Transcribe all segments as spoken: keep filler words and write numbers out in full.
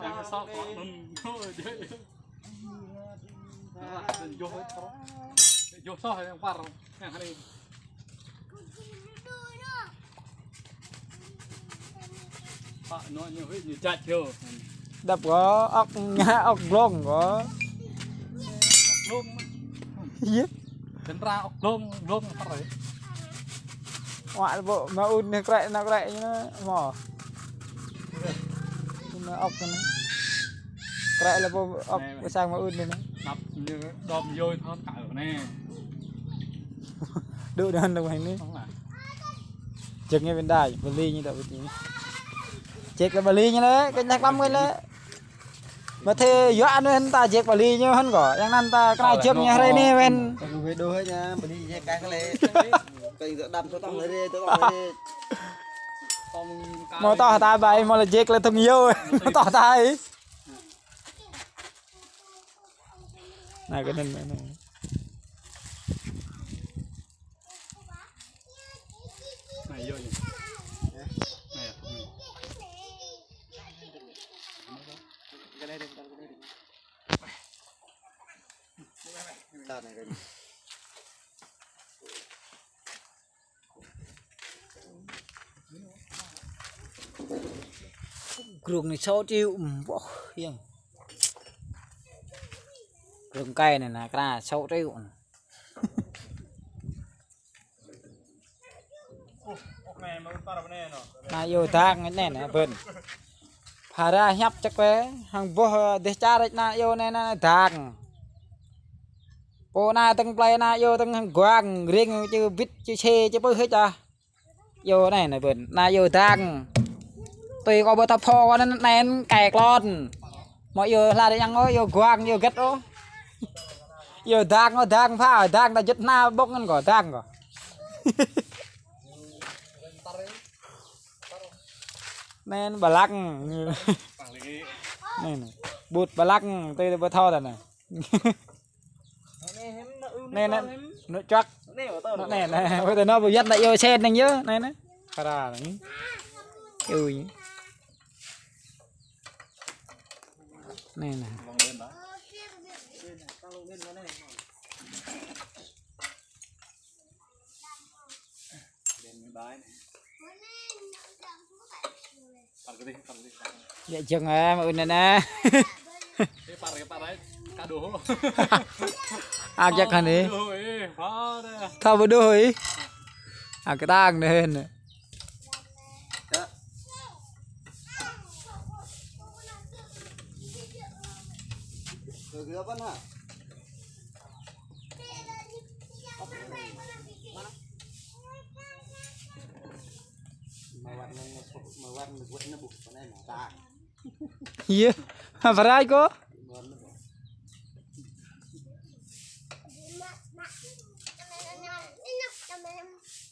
Đang sót có đun thôi chứ. Đó là đun vô hết thôi. Vô sót hay đang par. Nè, hai đi. Pak, nó như vậy, như chặt chưa? Đập có ốc, ngã ốc lông có. Ốc lông. Iya. Dân ra ốc lông, lông apa rồi? Wah, bu, mau un nih, krek, nak krek ini, mau. Ini ốc ini. Krek lah, bu, ốc. Nè, sang mau un ini. Nắp như đom yôi thon cỡ nè. Đủ đơn đồng hành đi. Không à? Jek ñu ƀing ta, bơli ñu đa ƀing ñu. Jek lĕ bơli ñu lĕ, kơ ñăk lăm kơ lĕ. Mă thê yua anŭn hăn ta jek bơli ñu hăn kơ. Yang anŭn ta kơna jek ñu hrơi anai wĕn. Kơ video hơi nha, bơli jek kơ lĕ. Kơ đam tơ tong lĕ, tơ tong lĕ. Mă tŏ ta ƀai, mă lĕ jek lĕ thŭng yô. Mă tŏ ta ai. Nă, kơ anŭn, anŭn. Nă, yô, yô. Nă, yô. Grông anai sáu triệu, ưm, boh, yang. Grông kai anai nă, kơna sáu triệu. Nă yô đang anai nă, bơ̆n. Phara hiăp čăk wĕ, hăng boh dêh čar nă yô anai nă đang. Pô nă tơ̆ng plei nă yô tơ̆ng hăng guang, ring čư bit čư sê čư pưh hĭ čah. Yô anai nă bơ̆n, nă yô đang. Tui kâo ƀu thâo pho kâo anŭn anai kai klon. Mă yô hla đe yang ôh, yô guang, yô gĕt ôh. Yô đang ôh, đang pha, đang ta jŭt hna ƀŏk ngăn kâo, đang kâo. Anai ƀă lăng. Anai nă. Ƀut ƀă lăng, tui ƀu thâo ta nă. Anai, anai, nă čuăk. Anai, anai, anai, ƀu tơ nă ƀu yăt nă yô sen neng yơ, anai, anai. Phara neng. Ui. Anai, anai. Dĕ jơ̆ng ơ, mă un anai nă. Ak jăk hăn ih. Thâo ƀu đôč ih. Ak kơtang đĕ hên. Iya, berai ko.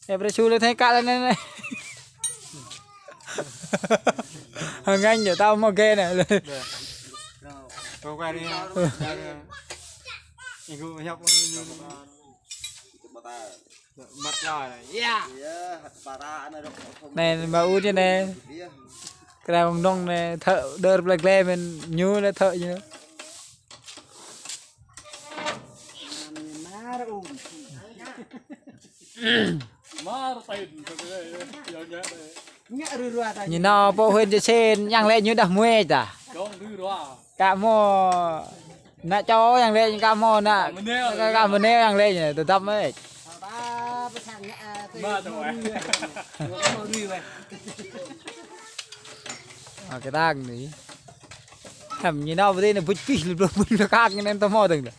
Ê, ƀrê su lĕ thai kă lĕ anai anai. Hăng ngăn ñu tao mă gê anai. Tao qua đi. Iku hiăp. Măt lơi. Anai, mă un anai. Kơna mơ̆ng nŏng anai, thâo đơr plei glai mơ̆n ñu anai thâo ñu. Ñu nao pơ huyện Čư̆ Sên, yang lĕ ñu đah muai ta. Kă mơ̆ nă čô yang lĕ, kă mơ̆ nă, kă mơ̆ nĕ yang lĕ, tơdăp mơ̆. Ơ, kơtang anai. Hăm ñu nao pơ adih anai bŭč pih, lu bŭč lu kak ñu anai tơmô dơ̆ng.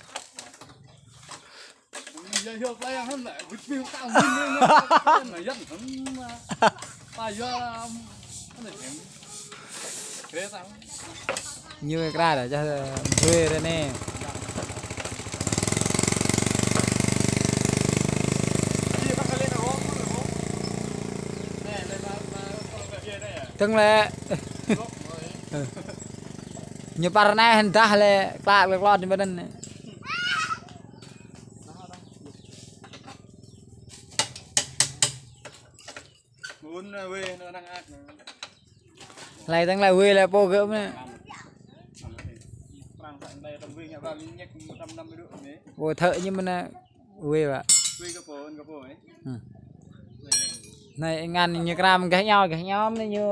Ñu kra dah, čah, thuê dah anai. Tơ̆ng lĕ. Ñu păr anai hăn dah lĕ, klă lĕ klot ñu ƀơi anŭn. Mơ̆n wê, anŭn năng ak. Hlơi tơ̆ng hlơi wê lĕ pô gơ̆ mơ̆n. Pô thợ ñu mơ̆n wê ƀă. Anai ngăn ñu kram gah iâu, gah iâu mơ̆n ñu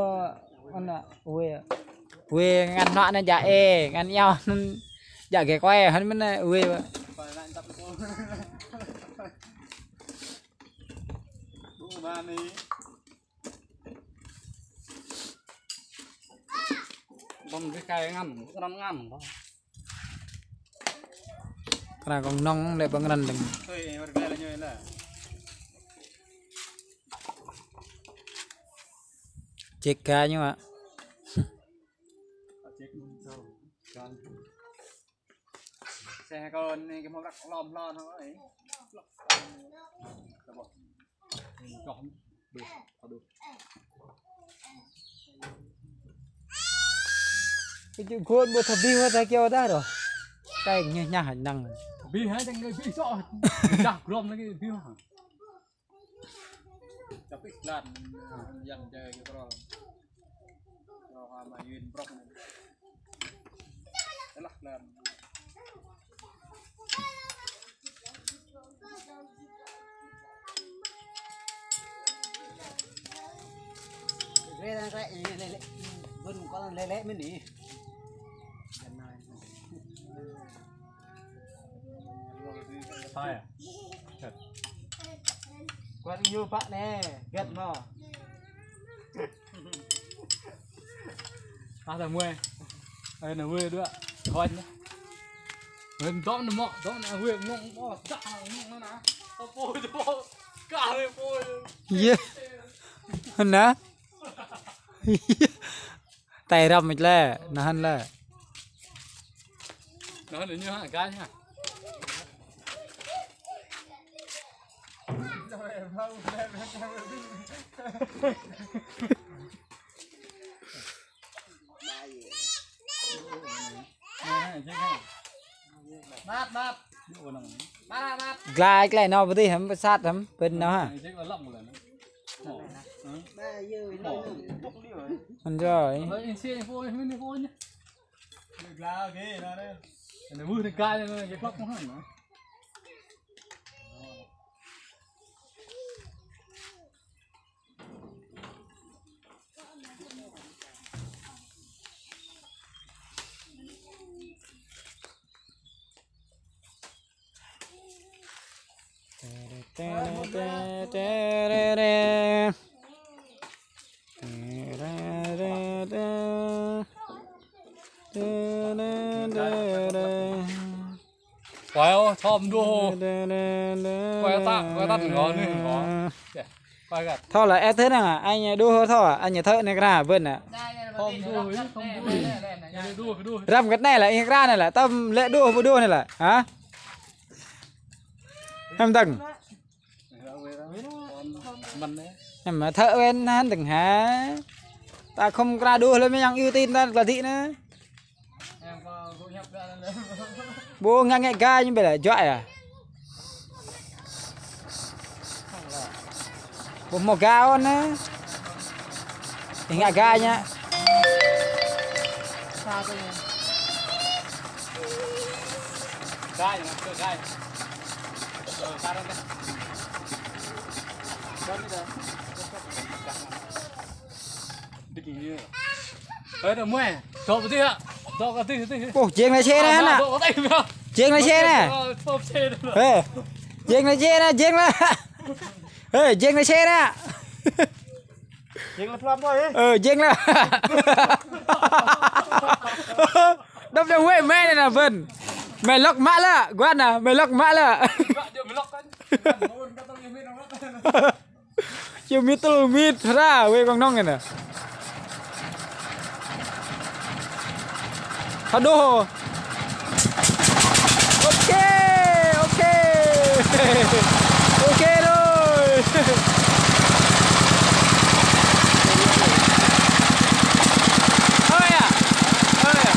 anŭn wê. Wê ngăn hnuă anŭn jak ê, ngăn iâu anŭn jak gah kuai, hăn mơ̆n wê ƀă. Bơm dih kai ngăn, răm ngăn. Kra kông nong lĕ bơ̆ng răn đơ̆ng. Ček ka ñu ƀă. Xe con này cái màu rắc lom lon thôi. Cái chữ khôn bơ thập bi hoa ta kêu ta rồi. Cái như nhà hành năng. Bi hả, chẳng người bi sọ. Chả grom lagi bi hả. Tapi iklan yang jaya gitu loh. Kalau sama Yun Brok. Telah iklan. Lĕ, lĕ, lĕ, lĕ, bơ̆n kơ lĕ, lĕ mơ̆n anai. Hai à? Kuat ñu pă nê, gĕt mơ̆. Ah, ta muai. Ơi, nă wê đuaĭ. Khôn nă. Ơi, dŏm nă mơ̆, dŏm nă wê, ngŏng mơ̆, dah, ngŏng nă nă. Ơ, pô, pô. Kah wê, pô. Yê. Nă. Tai răm mĭt lĕ, nă hăn lĕ. Nă hăn ñu hă, gai hă. Glai glai nao bơdih hăm, pơsat hăm, pên nao hă. Hăn rồi. Quay ô, thom đô. Quay tăk, quay tăk ngó anai ngó. Quay găt. Thâo lĕ, ĕ, thơ năng, anh đô thâo, anh thơ anai kra, bơ̆n nă. Thom đô, thom đô. Răm găt anai lĕ, anh kra anai lĕ, tơm lĕ đô, pô đô anai lĕ, hă? Hăm dăng. Em thơ wên hăn dăng hă. Ta khŏm kra đô lĕ mơ̆ yang ưu tiên ta kla dĭ nă. Bố ngă ngă ga ñu bê lĕ juă ya. Bố mơ̆ ga ôn nă. Ih ngă ga ñu. Ơ, đơ muai. Dŏ pơ adih hă? Dŏ pơ adih, adih. Ơ, jing lĕ čê anai hă? Dŏ pơ adih hă? Jing lĕ čê anai. Ơ, dŏ pơ adih hă? Ơ, jing lĕ čê anai, jing lĕ. Ơ, jing lĕ čê anai. Jing lĕ plăm thôi. Ơ, jing lĕ. Đơ̆p đơ̆ng wê mĕ anai nă bơ̆n. Mĕ lŏk mă lĕ, guan nă, mĕ lŏk mă lĕ. Čiu mit tơl mit hra wê kông nong anai nă. Hă đô. Ok, ok. Ok rồi. Ơi à. Ơi à.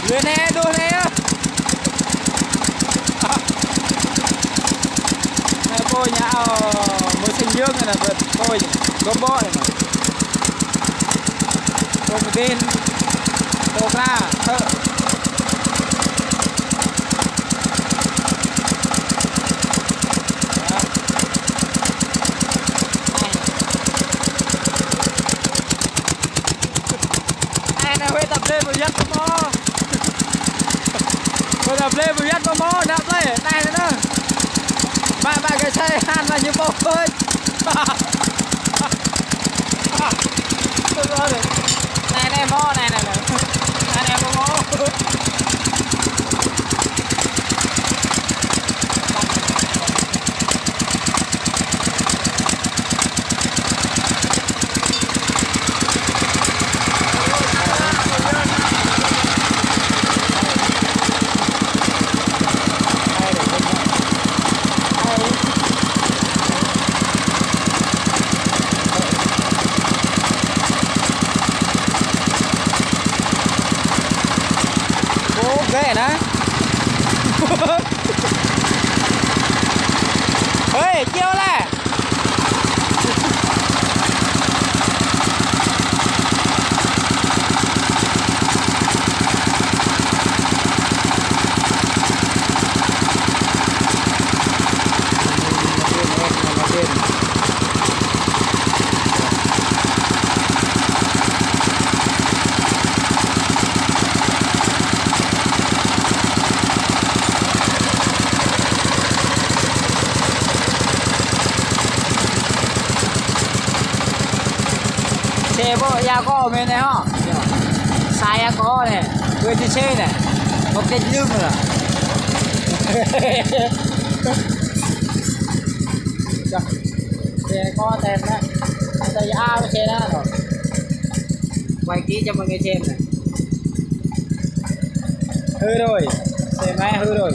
Wih anai, đuh anai yơh. Anai pô ñu, ơ, mơ̆ sing yơng anai, pô ñu. Gơ̆ ƀô̆ anai mơ̆. Pô mơ̆ bin. Pô kra. Thơ. Anai, anai, huĭ ta blơi ƀu yăt mơ̆. Huĭ ta blơi ƀu yăt mơ̆, ană blơi, anai, anai, anai. Mă, mă, kơ sai, han, mă, ñu pô, ơi. Anai, anai, mơ̆, anai, anai, anai. Anai, anai, mơ̆, mơ̆. Ơ, ghê nè. Ê, chiêu lẹ. Xe bộ ya có mê này hả? Sai ya có này. Quên đi xe này. Một cái lưng rồi. Xe có tem đó. Xe ao xe đó rồi. Quay kỹ cho mọi người xem này. Hư rồi. Xe máy hư rồi.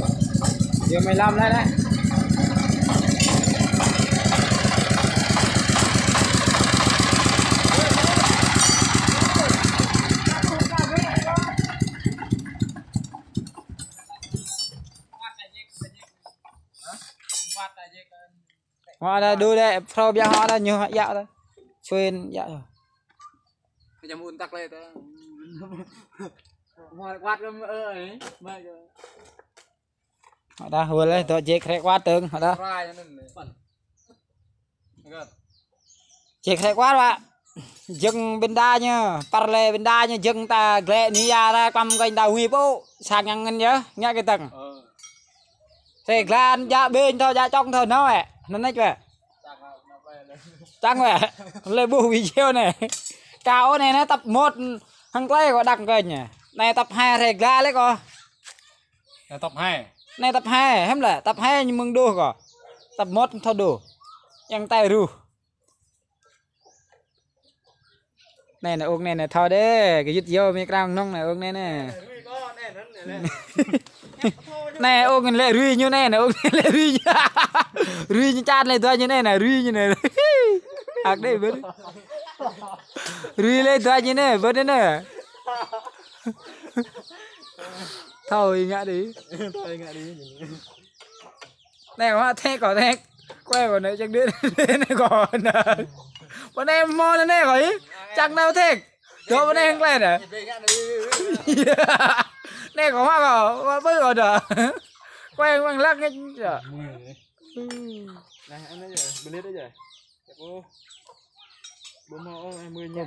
Giờ mười lăm đấy đấy. Hoa đã đu đấy, pro biang hoa đã nhiều yạo đấy. Xuyên yạo. Cái chăm un tắc lê ta. Hoa quát lắm, ơ, ấy, mai kìa. Họ đã hùa lê, dŏ jek rek quát tưng, họ đã. Rai anŭn lê. Jek rek quát wa. Jơ̆ng ƀing đa ñu, păr lê ƀing đa ñu, jơ̆ng ta glĕ ni ya ra, kăm kơnh ta hui pô, sang yang ngăn yơh, ngă kơ tưng. Ơ. Tê glan ja ƀing thâo, ja čŏng thâo nao ĕ. Năn nĕč wĕ. Čang wĕ. Lĕ ƀuh video anai. Kâo anai, anai tập một hăng klei kâo đăng kơ ñu. Anai tập hai rê gla lĕ kâo. Anai tập hai. Anai tập hai, hăm lĕ. Tập hai ñu mơ̆ng đôh kâo. Tập một thâo đôh. Yang tai ruh. Anai, anai, ung anai, anai, thâo đê, kơ yŭt yâo mê krang nŏng anai, ung anai, anai. Anai, ung anai lĕ rui ñu anai, anai, ung anai lĕ rui ñu. Rui ñu čan lĕ dua ñu anai, anai, rui ñu anai. Ak đê bơ̆t. Rui lĕ dua ñu anai, bơ̆t anai. Thâo ih ngă đê. Thâo ih ngă đê. Anai kâo thek, kâo thek. Quay kâo anai čang đư̆ anai kâo anai. Pơ anai mơ̆n anai kâo ih. Čang nao thek. Dŏ pơ anai hăng klei anai. Anai kâo mă kâo, mă ƀư kâo đa. Quay hăng lăng ngĕč. Nah, anai yơh, bơlĭt yơh. Kâo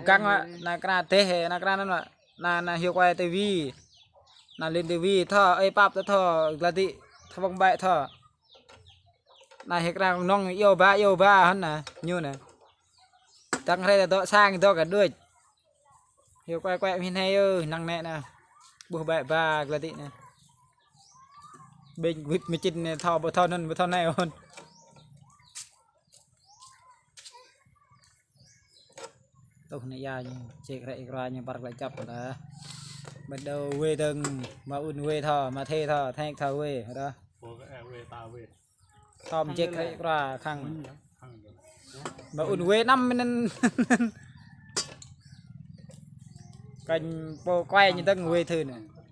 găng mă, ană kra dêh, ană kra anŭn mă. Ană, ană hiu quay tivi. Ană lên tivi, thâo, ơi pap ta thâo, gladi, thâo ƀơ̆ng ƀai thâo. Ană hiu kra nŏng iâu ba, iâu ba hăn anai, ñu anai. Tăng hrơi ta dŏ sang, dŏ kơ đuač. Hiu quay, quay mĭn hai ơ, năng anai anai. Ƀuh ƀai ba, gladi anai. Ƀing wĭt mơčin anai, thâo, ƀu thâo anŭn, ƀu thâo anai hăn. Tuh anai ya ñu, ček rek ih kra ñu păr klei čăp dah. Bắt đầu wê dơ̆ng, mă un wê thâo, mă thê thâo, thek thâo wê dah. Thâo mă ček rek ih kra khăng. Mă un wê năm mơnăn. Kơnh pô quay ñu dơ̆ng wê thơ anai.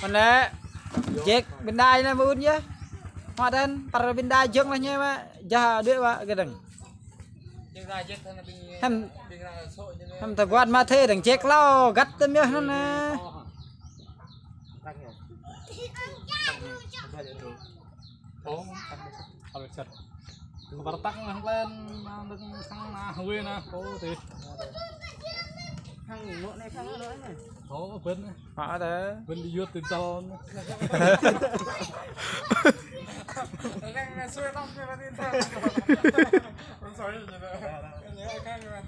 Mơ̆n lĕ, jek ƀing đai anai mơ̆n yơh. Mă đen, păr ƀing đai jơ̆ng lah ñe mă, jah đuaĭ mă gơdang. Hăm, hăm tơguan mă thê dang jek hlâo, găt tơm yơh anŭn nă. Ơ, ơ, ơ. Kơ ƀar tăk nah len, nah, đơ̆ng sang nah, wê nah, kơ tê. Khăng nô anai, khăng nô anai. Ơ, bơ̆n nah. Mă tê. Bơ̆n đi yuăt tơl. Leng nah, suê tong kơ bơ̆n tơl. Sorry, you know. Khăng nô anai.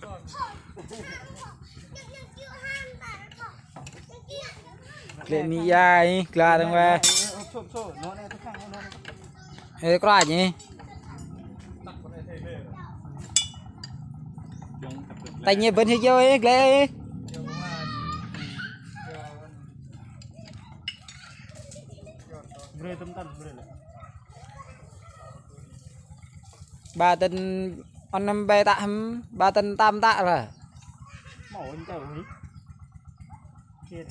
Klĕ mi ia ih, gla dơ̆ng weh. Ê, kơrač ih. Tañ ñu bơ̆n hĭ jô ih, glĕ ih. Ba tơ̆n anăm ƀai tă hăm, ba tơ̆n tam tă lah. Mâo ñu tơ̆ ih.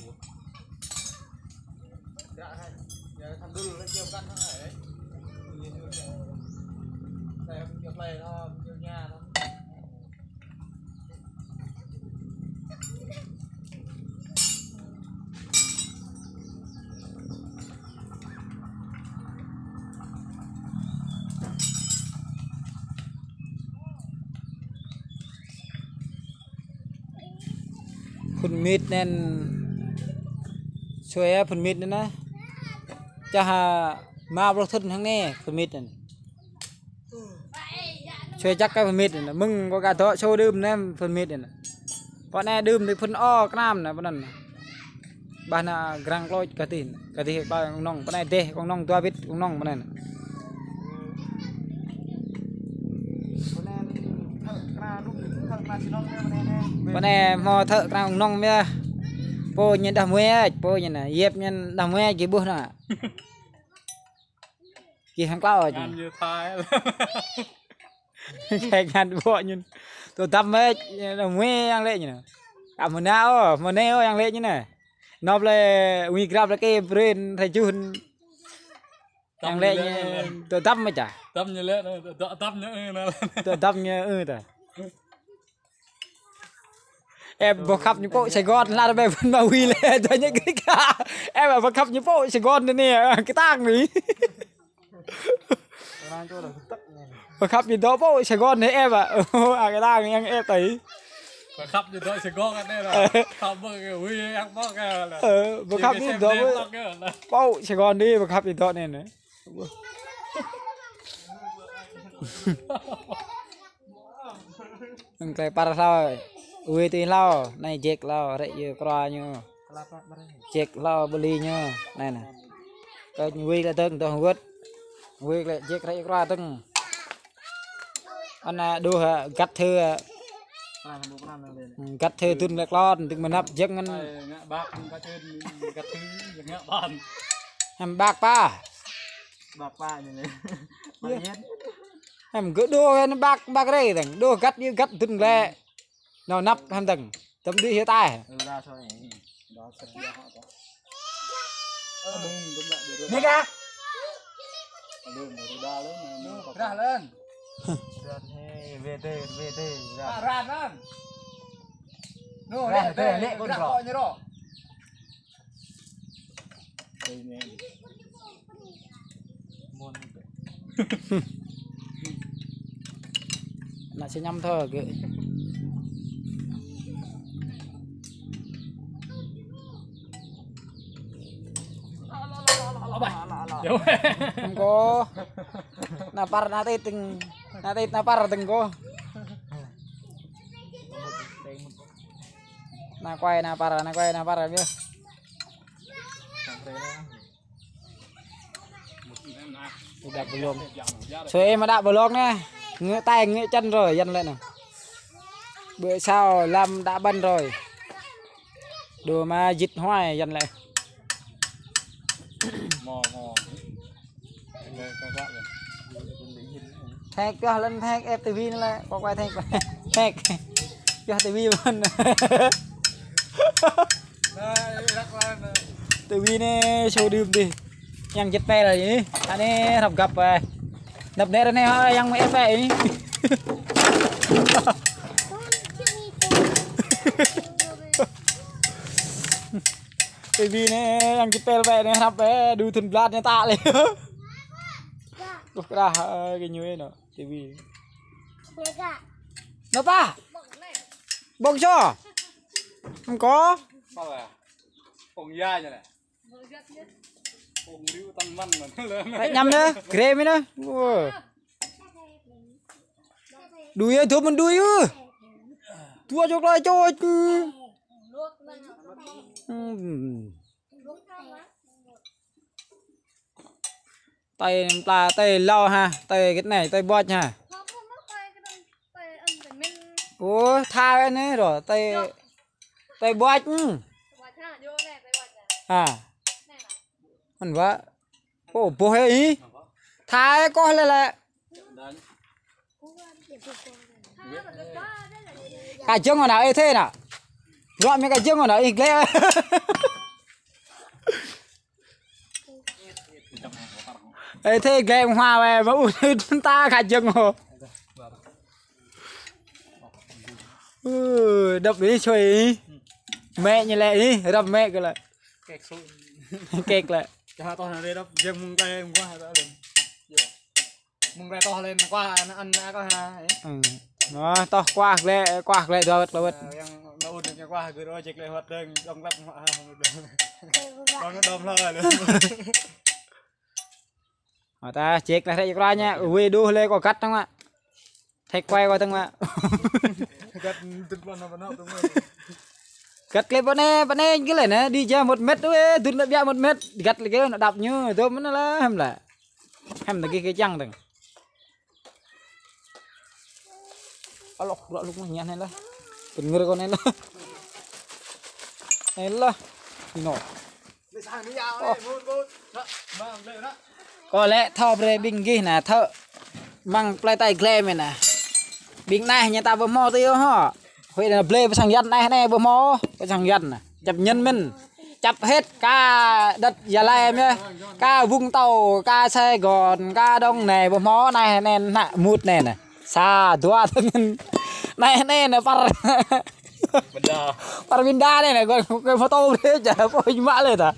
Phŭn mit anŭn, suê phŭn mit anŭn nah. Čah, a, rơma pluh thŭn hăng anai phŭn mit anŭn. Suê čăk kơ phŭn mit anŭn. Mơ̆ng kơ ka dŏ sô đưm anai phŭn mit anŭn. Pơ anai đưm tơ phŭn ơ kơnam anŭn, pơ anŭn. Bah anŭn grăng klôč kơ tih, kơ tih kơ kông nong, pơ anai dêh kông nong, dua bit kông nong pơ anai. Pơ anai hmâo thơ̆ kơnam kông nong mơ̆n. Pô ñu đah muĕč, pô ñu anŭn, yep ñu đah muĕč gih ƀuh anŭn. Gih hăng klâo ñu. Ngăn ñu thai. Kayak ngăn ƀô̆ ñu. Tơ dăm mĕč, đah muĕ yang lĕ ñu. Kă mơ̆n nă ôh, mơ̆n nă ôh yang lĕ ñu nă. Nop lĕ, ui grăp lĕ kơ brên, rơjuh. Yang lĕ ñu, tơ dăm mĕč ah. Dăm ñu lĕ, dŏ dăm ñu ư nă. Tơ dăm ñu ư ta. Ơ, ƀu khăp ñu pô Sài Gòn, lăi ƀĕ phŭn mă wĭ lĕ, tơ ñu kơ kă. Ơ, ƀu khăp ñu pô Sài Gòn anai, ơ, kơtang anai. Ƀu khăp ñu dŏ pô Sài Gòn anai, ơ, ƀă. Ơ, kơtang yang ơ tơi. Ƀu khăp ñu dŏ Sài Gòn anai lah. Khăp ƀơi kơ wĭ yang ƀơi kơ lah. Ơ, ƀu khăp ñu dŏ pô Sài Gòn anai, ƀu khăp ñu dŏ anai nă. Nơ̆ng klĕ păr hlâo, wĭ tui hlâo, anai jek hlâo, rĕ yơ krua ñu. Jek hlâo bơli ñu, anai nă. Kơ ñu wĭ lĕ dơ̆ng, dŏ wơ̆t. Wĭ lĕ jek rĕ yơ krua dơ̆ng. Anai đuh, găt thơ. Găt thơ dŭn lĕ klon, dŭn mơnăp jek ngăn. Hăm ƀak pa. Ƀak pa ñu lĕ. Hăm gơ̆ đuh hăn ƀak, ƀak rĕ dơ̆ng. Đuh găt yơ găt dŭn lĕ. Nao năp hăm dơ̆ng. Tơm đĭ hĭ tai. Nê ka. Rah lơn. Rah lơn. Rah lơn. Nô, rah lĕ, rah lĕ, rah kơ ñu rô. Đây nè. Mon. Senyum thơ kơ. Kơ. Nao păr, nao tĭt tĭng. Nao tĭt, nao păr tĭng kơ. Nao kuai, nao păr, nao kuai, nao păr biă. Đăp bơlông. Sui mă đăp bơlông anai. Ngă tai ngă čăn rồi, Yuan lĕ anai. Bơ sao lăm đăp băn rồi. Đu mă jit huai, Yuan lĕ. Thek kơ lăn thek ĕp tivi anai lĕ, kơ kuai thek. Thek. Kơ tivi mơ̆n. Tivi anai sô đưm dih. Yang jit pel anai. Anai hrăp găp ai. Năp nĕ anai hŏ yang mă ĕp ai. Tivi anai yang jit pel pe anai hrăp ai. Đu thun blat anai tă lĕ. Ƀuh krah, ơ, kơ ñu anai. Tivi. Nao pă? Ƀong čô. Hmâo. Ƀong ya ñu anai. Ƀong riu tăng măn anai. Pĕ ñăm anai, grê mơ̆n anai. Wơ. Đuaĭ yơh, dŏ mơ̆n đuaĭ yơh. Tua čô klai čô. Hmm. Tơi pla, tơi lau ha, tơi kĕt anai, tơi ƀuăč ha. Ơ, tha anai rồi, tơi, tơi ƀuăč. Ha. Mơ̆n wă. Ơ, boh hĕ ih. Tha kơ lĕ lĕ. Ka jơ̆ng anai ih thê anai. Ruă mĕ ka jơ̆ng anai ih glĕ. Ê, thế ghê hoa về mà ui ta khá chừng hô. Ừ, đập đi xuôi. Mẹ như lẹ đi, đập mẹ cái lại. Kẹt lại. Chả to này đập, riêng mùng tay hôm qua hả, lên. Mùng tay to lên qua, ăn, ăn, ăn có hả, ấy. Ừ. Nó to qua lẹ, qua lẹ, rồi, rồi. Ờ, yang nó ôn được qua, gửi đó, check lại hoạt động, trong lắp, hả, hả, hả. Còn nó đom lo rồi. Hă ta, check lah rek jek rua ñu, wih đuh lĕ kơ găt tơ̆ng mă. Thek kuai kơ tơ̆ng mă. Găt dŭt ƀôn nă ƀôn nă tơ̆ng mă. Găt lĕ ƀôn nă, ƀôn nă gih lĕ nă, đi ja một mét, wih, dŭt nă biă một mét, găt lĕ kơ nă đăp ñu, dŏ mơ̆n lah, hăm lah. Hăm ta gih kơ čang tơ̆ng. Alŏ, rŏ lŭk mă ña anai lah. Pơngơ̆r kơ anai lah. Anai lah. Ih nô. Ơ. Kơ lĕ thâo brơi ƀing gih nă, thâo mơ̆ng plei Tây glĕ mơ̆n nă. Ƀing anai ñu ta ƀu hmâo tui yơh hă. Huĭ nă blơi pơ sang Yuan anai nă ƀu hmâo, pơ sang Yuan nă. Chấp nhận mơ̆n. Chấp hết cả đất Gia Lai mơ̆n. Cả Vũng Tàu, cả Sài Gòn, cả Đồng Nai, ƀu hmâo anai nă mŭt anai nă. Sa dua tơngan. Anai, anai nă păr. Ƀinda. Păr ƀinda anai nă, kơ, kơ photo brơi ja, pô ñu mă lĕ ta.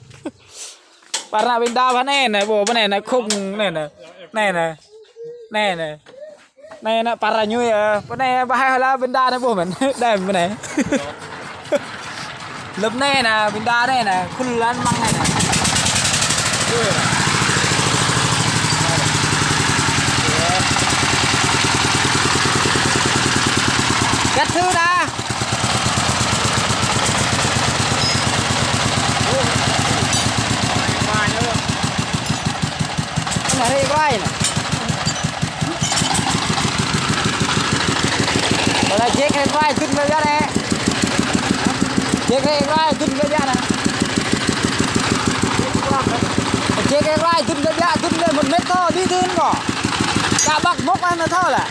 Păr nă ƀinda pơ anai nă, pô, pơ anai nă, khung anai nă. Anai nă. Anai nă. Anai nă păr ñu yơh. Pơ anai ƀu hai lah ƀinda anai ƀuh mơ̆n. Đam pơ anai. Lơ̆m anai nă, ƀinda anai nă, khul lăn măng anai nă. Găt thử đa. Anai rĕ rai nă. Ƀôdah jek rĕ rai dŭn mơ̆ biă nă. Jek rĕ rai dŭn mơ̆ biă nă. Jek rĕ rai dŭn mơ̆ biă, dŭn mơ̆ một mét thâo, đi dŭn kơ. Ka ƀăk mŏk anŭn thâo lah.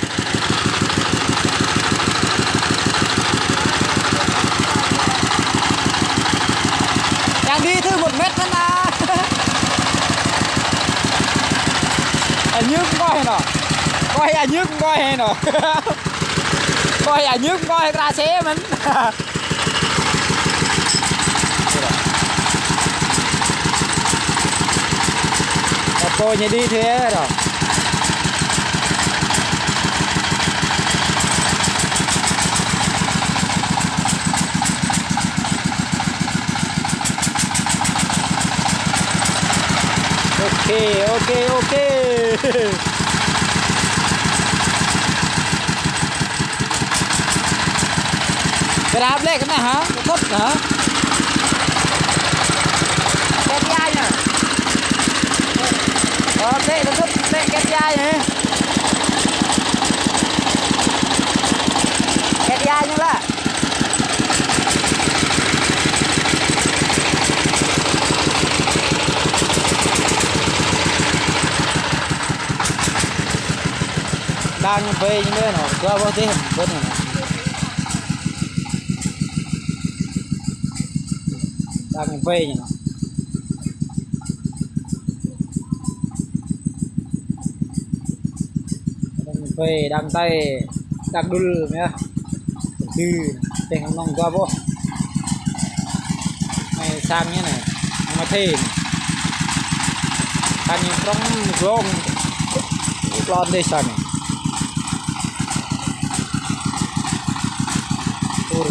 Yang đi thử một mét mơ̆n nă. Añưk kơ hĕ nô. Kơ hĕ añưk kơ hĕ nô. Kơ hĕ añưk kơ hĕ krase mơ̆n. Ô tô ñu đi thế rồi. Ôkê, ôkê, ôkê. Kơ ră blĕ kơ anai hă? Kơ thŭt hă? Kơ ti ai anai. Ơ, blĕ kơ thŭt, blĕ kơ ti ai anai. Kơ ti ai anai lah. Đang bơi ñu anai nô, dua boh dih, bơi ñu anai. Đang bơi ñu anai. Đang bơi, đang tơi, đang đul yơh. Tơdơi, tơdơi nong dua boh. Anai sang ñu anai, nong Matthê anai. Sang ñu prong glông, glông đơi sang anai. Ur.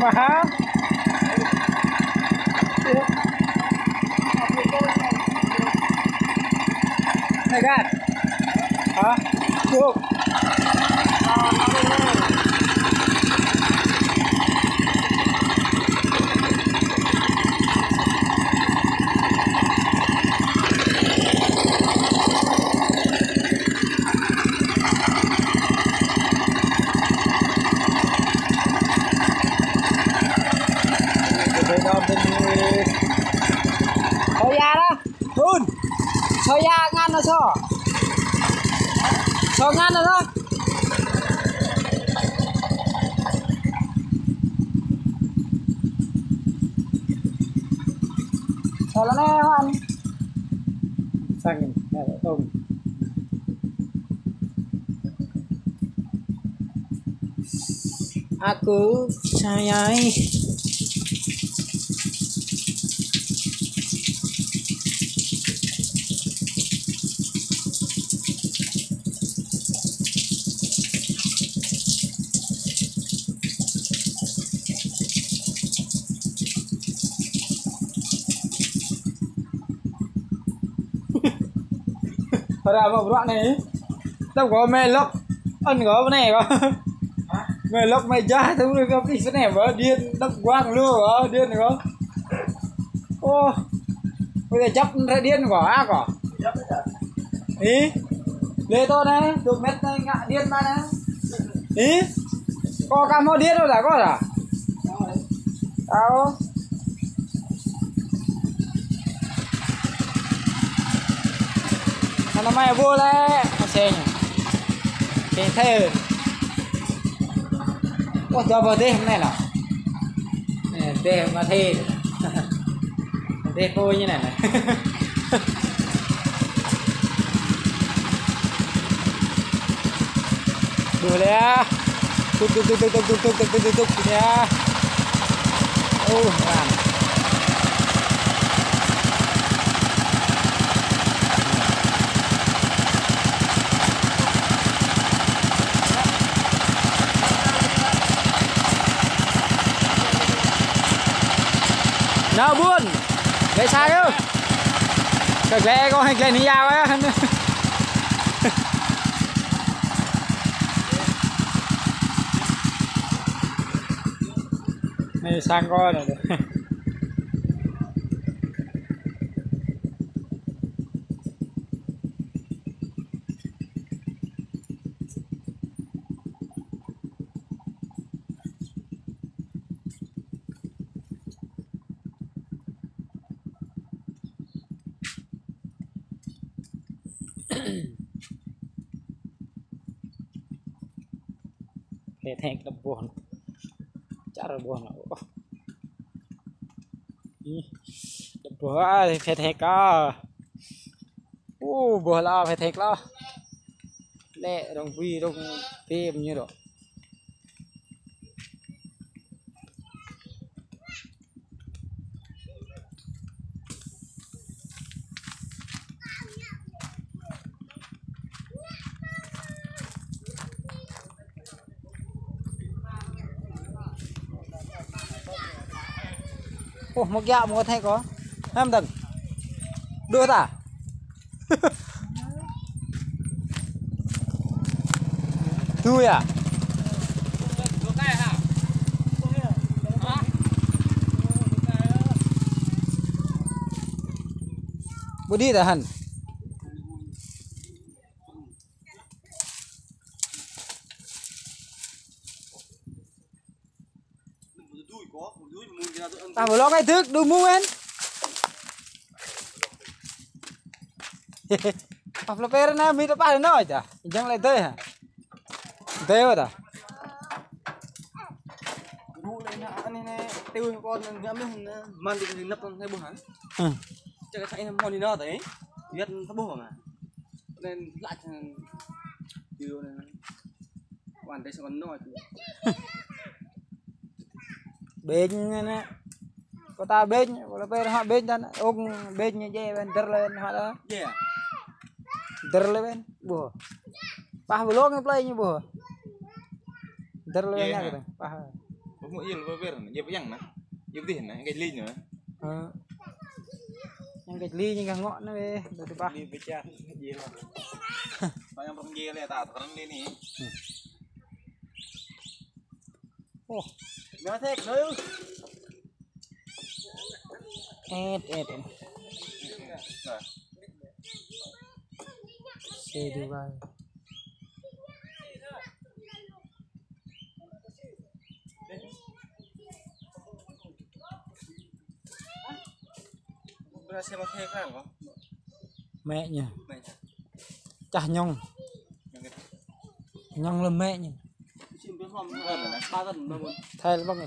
Mahal. Này gạt. Hả? Được. Thôi ya đó. Hun. Sô ya ngăn nă sô. Sô ngăn nă sô. Sô lăi anai Hoan. Sang anai, tông. Aku sayai. Hră mă bruă anai. Tao có mẹ lộc. Ăn có bên này có. Mẹ lộc mẹ già tao nuôi có plis bên này có điện đập quang luôn có điện có. Ô. Bây giờ chấp ra điện có á có. Ý. Lê to nè, chục mét nè ngă điện mà nè. Ý. Kâo kah mơ̆ điêt đôč dah, kâo dah. Kâo. Anŭn mơ̆ ƀuh lĕ, mơ̆ sĕng. Sĕng thê. Ôh, dua boh dêh mơ̆n anai. Anai, dêh mă thê. Dêh pô ñu anai. Ƀuh lĕ. Tŭk, tŭk, tŭk, tŭk, tŭk, tŭk, tŭk, tŭk, tŭk, tŭk, tŭk, tŭk, tŭk, tŭk, tŭk, tŭk, tŭk, tŭk, tŭk. Nao ƀuôn. Glaĭ sa yơh. Kơ glaĭ kâo hai glaĭ ni yao yơh. Anai sang kâo anai. Phe thek lăp boh. Čar boh anai. Ih, lăp boh ah, phe thek ah. Uh, boh lah, phe thek lah. Lĕ rong bui, rong bim ñu dŏ. Ôh, mơ̆ kiăng mơ̆ thek kâo. Hăm dơ̆ng. Đuh ta. Tui ah. Ƀu đĭ ta hăn. Tah ƀu lŏng ai dơ̆k, đu mơ̆n. Pah plơ pơr anai, mĭt pah anai čah. Jăng lĕ dơi hă. Dơi wơ̆t ah. Rŭ lĕ anai, anai, anai, tui kâo anai, ngă mơ̆n anai, mơ̆n dĭ năp anai ƀuh hă. Hơ. Čang kơ thâo anai mơ̆n anai tơi. Yăt sa ƀuh hă. Anai lăč anai. Ƀuh anai. Wan tơi sa kơ anai. Ƀing anai. Kơ ta ƀing, kơ ta ƀing hă ƀing ta, ung ƀing ñu jĕ ƀing dơr lĕ ƀing hă ta. Jĕ. Dơr lĕ ƀing, ƀuh. Pah ƀu lŏng plơi ñu ƀuh. Dơr lĕ ƀing ñu kơ ta. Pah. Ƀuh mơ̆ yơh lĕ ƀing, jĕ ƀing anai. Jĕ ƀing anai, kơ lin anai. Hơ. Ñu kơ lin ñu kơ ngŏ anai ƀing, ƀing ta pah. Lin ƀing čah, jĕ lĕ. Pah ñu prong jĕ lĕ ta, ta prong lin anai. Ôh. Nao thek, nao. Ĕt, ĕt, ĕt. Xe đi vào. Mĕ ñu. Mĕ ñu. Čah ñŏng. Ñŏng lĕ mĕ ñu. Thel bang.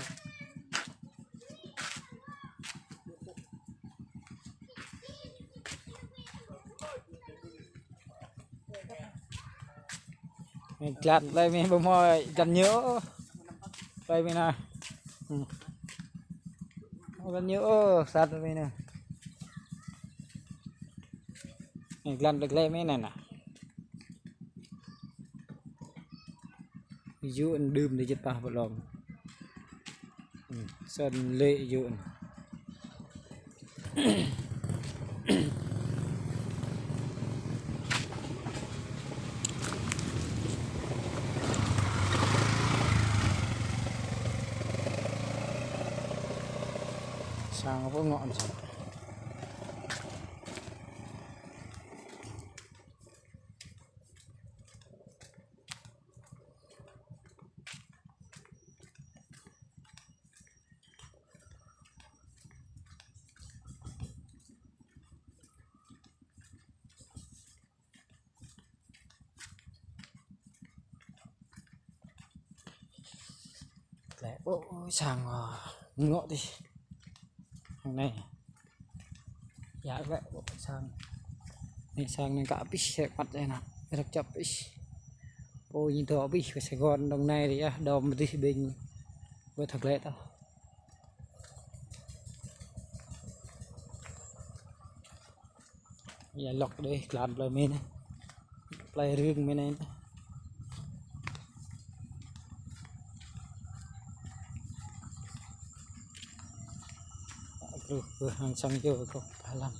Mĕ jlan lĕ mĕ ƀu mơ̆ jlan ñu. Lĕ mĕ anai. Hm. Jlan ñu sat mĕ anai. Mĕ jlan lĕ mĕ anai anai. Yŭn đưm dih jĕ pah ƀu lŏng. Hm, sơ̆n lĕ yŭn. Sang pơ ngŏ sang. Ơ, sang, ơ, ngŏ tih. Hăng anai. Yă wơ̆t, ơ, sang. Anai sang anai kơ abih, sĕ măt anai nă. Rơ̆k čăp abih. Ơ, ñu dŏ abih kơ Sài Gòn, Đồng Nai ri ah, đom abih ƀing. Wơ̆t thâo glĕ tah. Ia lŏk đơi, klan plơi mĭn. Plơi rưng mĭn anai. Kruh kơ hăng sang yơ kơ pơlăm.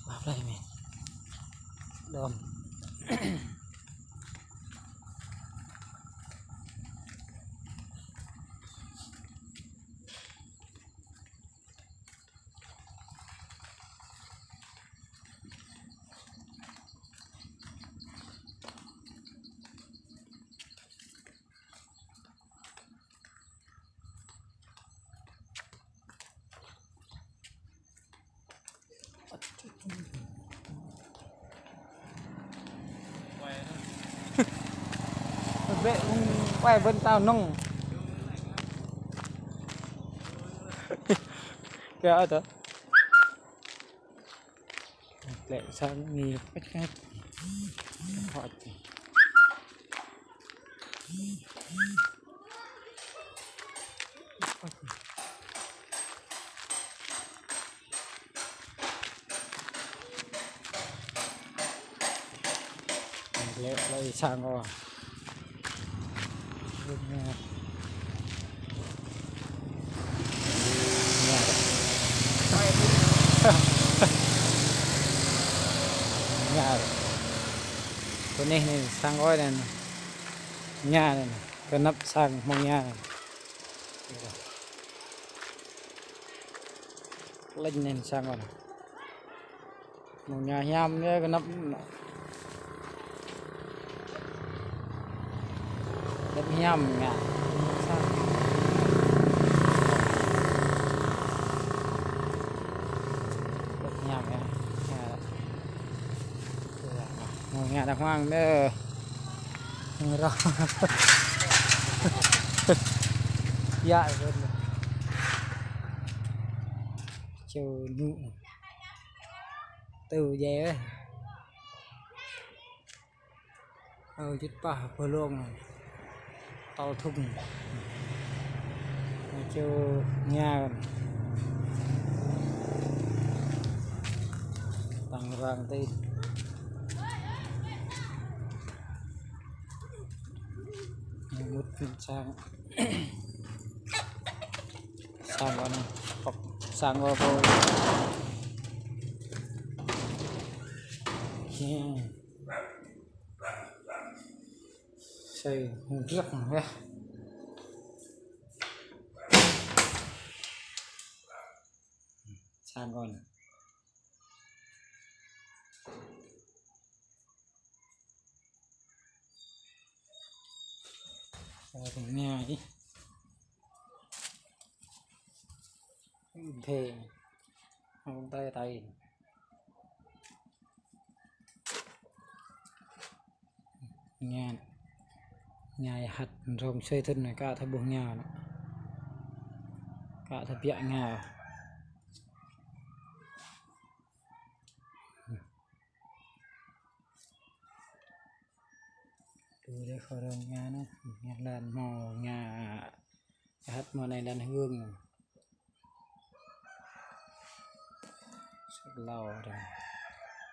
Bah plơi mĭn. Đom. Bĕ, ung, quay bên tao nông. Kìa, ơ, tớ. Lĕ sang ngĭ pĕt pĕt. Thoa čih. Lĕ, lĕ sang ôh. Ña. Ña. Ña. Kơ anai anai sang ôh anai. Ña anai. Kơnăp sang hmâo ña anai. Lĕ anai sang ôh anai. Mơ̆ng ña hiam yơh kơnăp. Kơnăp hiam ña. Kơnăp hiam yơh. Ña. Mơ̆ng ña đah mơ̆ng anai. Rơ̆k. Yă. Čô ñu. Tơ djai weh. Ơ, čut pah pơlông. Tol thŭng. Čô ña. Tăng răng tĭt. Mŭt sang. Sang ôh anai. Pŏk sang ôh pô. Oke. Sơi hơdră yơh. Sang ôh anai. Ơ, tơña ih. Thê. Hông tay tay. Ña. Ña hăt rông sơi thŭn anai, ka thâo ƀuh ña anai. Ka thâo biă ña. Tui dêh khua rong ña anai, ña lan hmâo ña hăt hmâo anai lan hương. Săp lau dơ̆ng.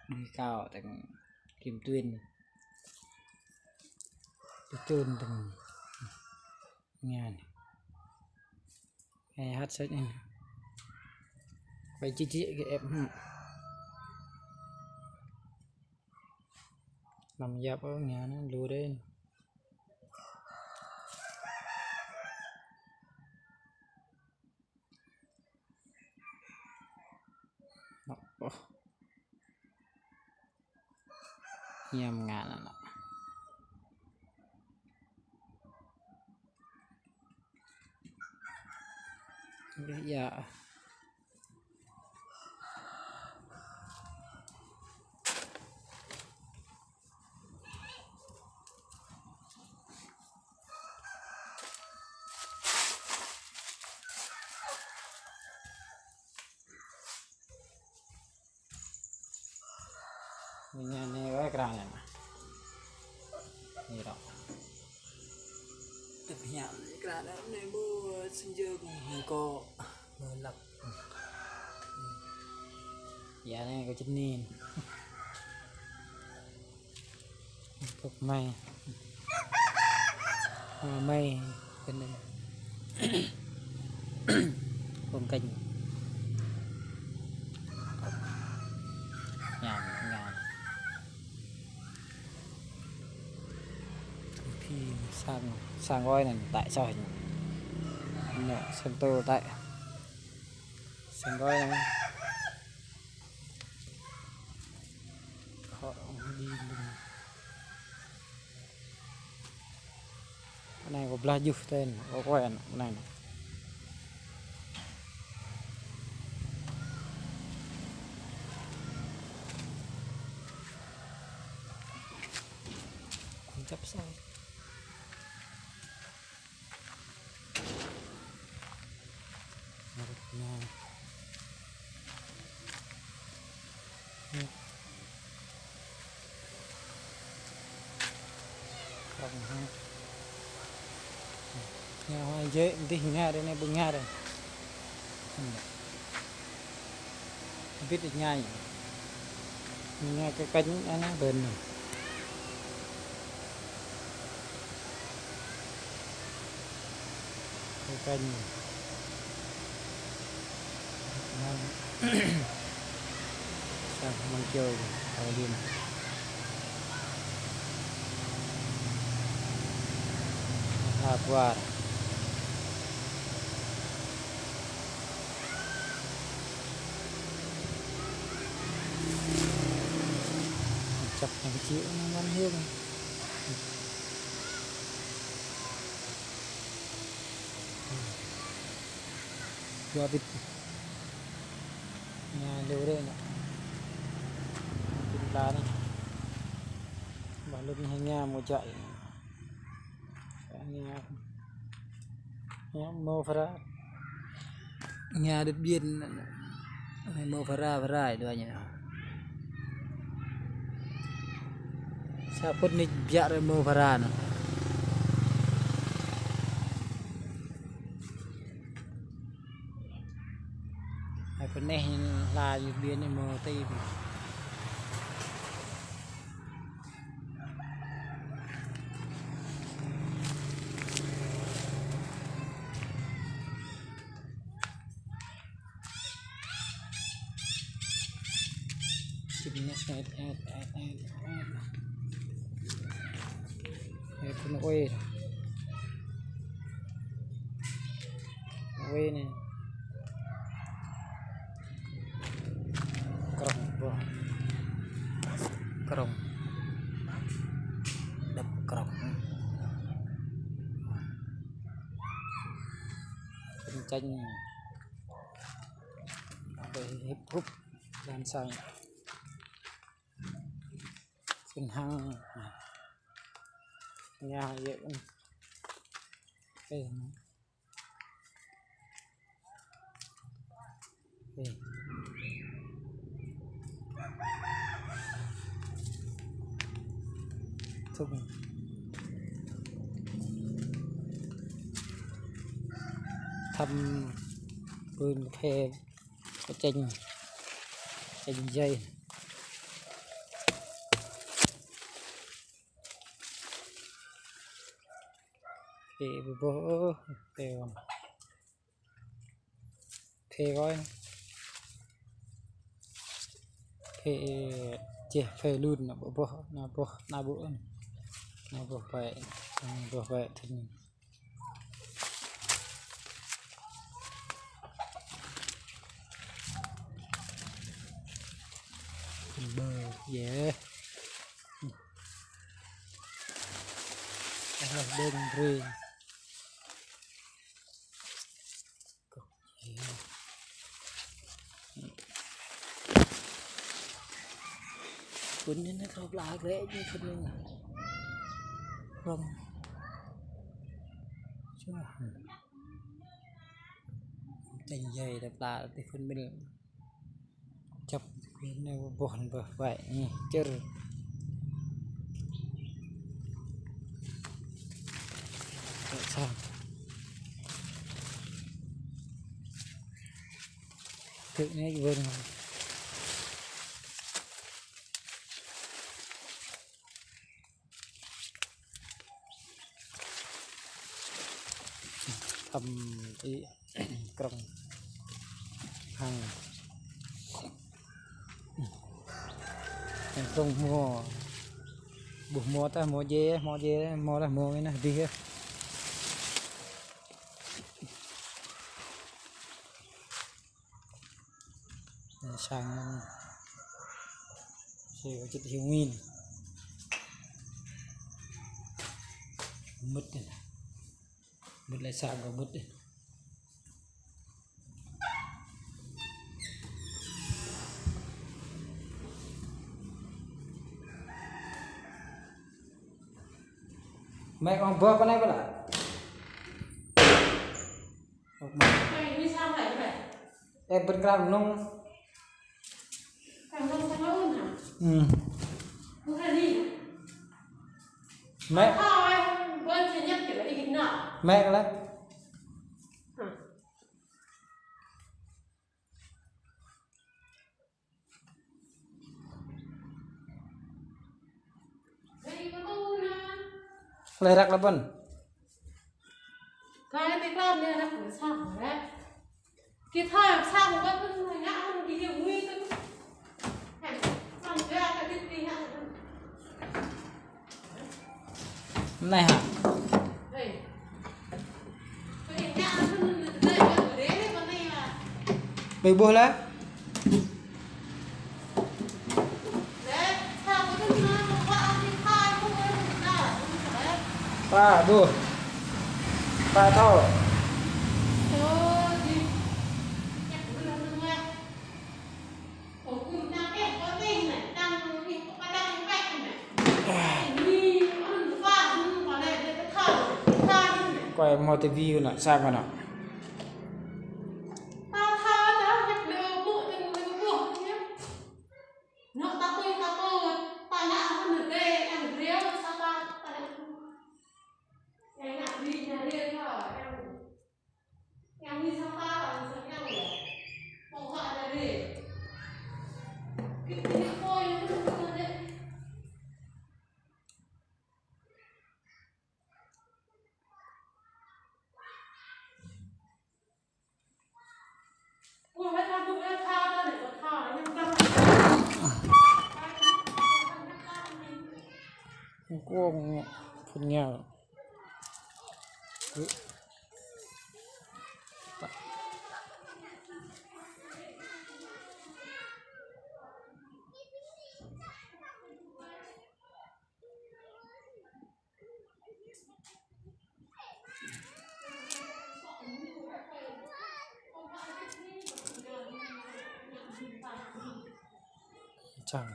Đuôi cao dơ̆ng kim tuyên. Tui tuyên dơ̆ng. Ña anai. Ê, hăt sĕ anai. Bai čih čih kơ ĕp hă. Năm yap ôh, ña anai lu đơi. Ôh. Hiam ngă anŭn. Ƀiă. Anai, anai, wai, krăn anai. Anai rŏ. Tơpă anai, krăn anai, mơ̆ sơnjơ̆ kơ mơ̆ kơ mơ̆ lăp. Ia anai kơ čơnin. Kơ̆k mai. Hoa mai. Kơnơ̆ng. Phong cảnh. Ngam, ngam. Phi sang, sang gói anai, tại sao nhỉ? Nè, sang tô tại. Sang gói anai. Khó đi lưng. Anai kơ blah juh ten, kơ quen anai. Kơ čăp sai. Anai. Krong ha. Anai hoa jĕ, dih ngă đơi, anai ƀu ngă đơi. Bit anai. Ngă kơ kăñ anai ƀơ̆n anai. Kơ kăñ. Sang măng keo, kơ lin. Ha, kuar. Čăp anai kơ čih anai mơ̆n hiư̆m. Dua bit. Anai lu rơi anai. Tin la anai. Bah lun hăng anai mơ̆ jăk. Anai. Anai mơ̆ phara. Anai đứt biên. Anai mơ̆ phara, phara đua anai. Sa phŭt anai biă rai mơ̆ phara anai. Hai pơ anai hla ñu biên anai mơ̆ tơi. Čim anai, et, et, et, et, et. Hai pơ anai, ôi. Ôi anai. Krong, bơ. Krong. Đập krong. Pơčanh. Hip húp. Lan sang. Sĭn hăng. Anai, yơh. Ê. Ê. Thŭn. Thăm pưn khe. Kơ chêng, chêng djai. Phê ƀu ƀuh, phê ƀuh. Phê ƀuh. Phê čeh phê lun anai ƀu ƀuh, anai ƀuh, anai ƀuh. Anai ƀuh pĕ, anai ƀuh pĕ thŭn. Bơ, yơh. Dah lŏh dơ̆ng brơi. Phŭn anai, anai thâo pla glĕ ñu phŭn anai. Rŏng. Čuh. Chêng djai dah pla tơ phŭn mil. Čăp Bên anai ƀuh ƀơ̆ ƀai anai, čơr. Tại sao? Kơ anai ƀơ̆. Thăm i krong hăng. Krong hmua. Ƀuh hmua tah, hmua djai, hmua djai, hmua tah, hmua anai nah, dih yơh. Anai sang anai. Sĭ wơ̆t čit hiu ngin. Mŭt anai. Mŭt lĕ sang kơ mŭt anai. Mĕ kơ ƀơ̆ pơ anai pơ anai. Ơ, ƀơ̆ krao nông. Ư. Mĕ. Mĕ kơ lĕ. Lĕ răk lăp ƀơ̆n. Anai hă. Ƀơi ƀuh lah. Pă ƀuh. Pă thâo. Quay mô ti vi kơ anai, sang kơ anai. Kuông phun nhau. Čang.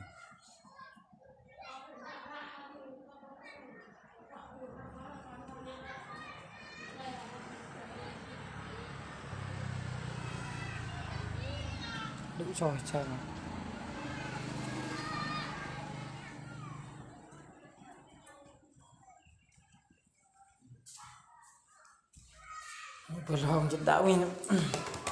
Đu čoh čang. Pơlong čơđaŏ wih.